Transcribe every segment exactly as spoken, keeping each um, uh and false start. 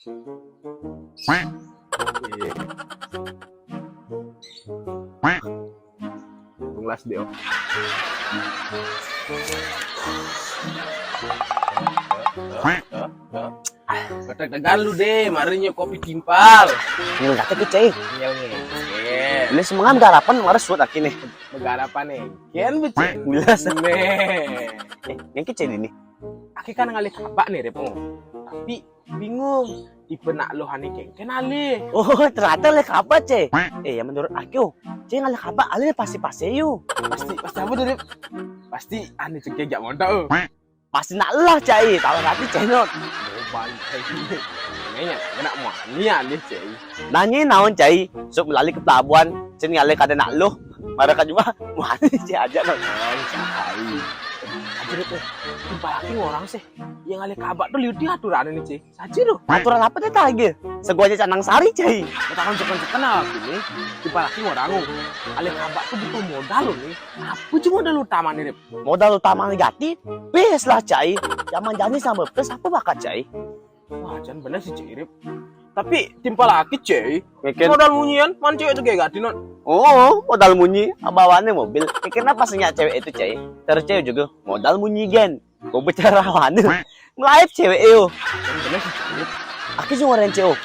Tunglas deh, oh. Kata tegal lu deh, marinya kopi timpal. Ngel kata ke cai. Ngel ngel. Ini semengam garapan marah suat aki nih. Begarapan nih. Kian becek. Jelas. Nih. Eh, yang kecil ini. Aki kan ngalih kabak nih, Rep. Tapi bingung. Tipe nak lo hani kengken alih. Oh, ternyata le kabak, cai. Eh, yang menurut aku, cai ngalih kabak alih pasti-pasti yu. Pasti pasti apa tuh, Rep? Pasti aneh cengkeh jak montok. Pasti nak lah, cai. Tahu hati cai not. Balik cai. Nanya, kena mau ni alih cai. Nanya naon, cai? Sok lali ke pelabuhan, cai ngalih kada nak lo. Marah kan cuma, wah, cai aja not. Oh, cai. Aja deh, Rep. Timpal aki orang sih. Yang ngalih kabak tuh liuti aturan ini, cai. Saja tuh. Aturan apa teh tadi? Segoja canang sari, cai. Katakan sekan-sekan apa ini? Timpal aki orang. Ngalih kabak tuh butuh modal lo nih. Apa sih modal utama nih, Rep? Modal utama negatif, pes lah, cai. Zaman jani sama pes apa bakat, cai? Wah, jangan bener sih, cai, Rep. Tapi timpal aki, cai. Modal munyian, man cewek tuh kayak gati not. Oh, modal munyi, bawaannya mobil. Kenapa sih cewek itu, cai? Terus cewek juga modal munyi gen. Gue bicara mana? Melaib cewek yo. Bener sih, cai. Aki cuma orang cewek.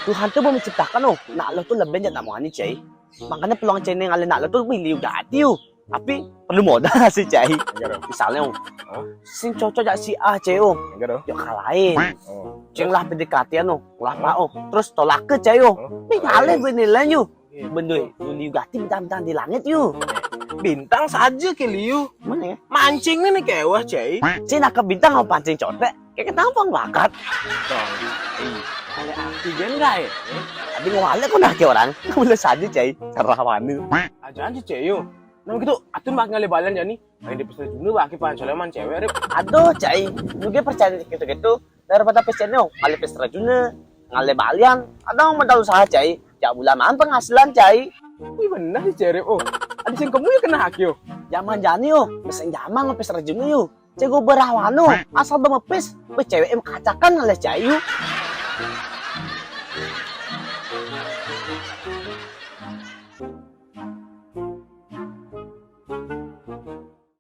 Tuhan tuh belum menciptakan, oh. Nak lo tuh lebih jangan mau ani, cai. Makanya peluang cai yang ada nak lo tuh milih udah hati yo. Tapi perlu modal sih, cai. Misalnya, oh, sing cocok jak si A, cai, oh. Yo kalahin. Ceng lah P D K T-an, oh. Lah, Pak, oh. Terus tolak ke, cai, oh. Nih, ngalih gue nilainya. Bendoi, liu gati bintang-bintang di langit yu. Bintang saja ke liu. Mana ya? Mancing nih, nih kewah, cai. Cai nak ke bintang mau pancing cotek. Kayak ketampang bakat. Dong, cai. Ada arti gen gak ya? Tapi ngawalnya kok nak ke orang. Boleh saja, cai. Cerah mana? Aja aja, cai, yo. Nah gitu, atun bak ngalih balian jani. Main di peserta juna bak pancoleman cewek, Rep. Aduh, cai. Juga percaya gitu-gitu. Daripada pesennya, ngalih peserta juna, ngalih balian, ada modal usaha, cai. Tiap bulan mana penghasilan, cai. Wih, bener sih, cai, Rep. Oh, ada sing kamu ya kena hak yo. Zaman jani yo, mesin zaman ngepes rejim yo. Cai gue berawan, oh. Asal bemepes, be cewek em kacakan ngalih, cai, yo.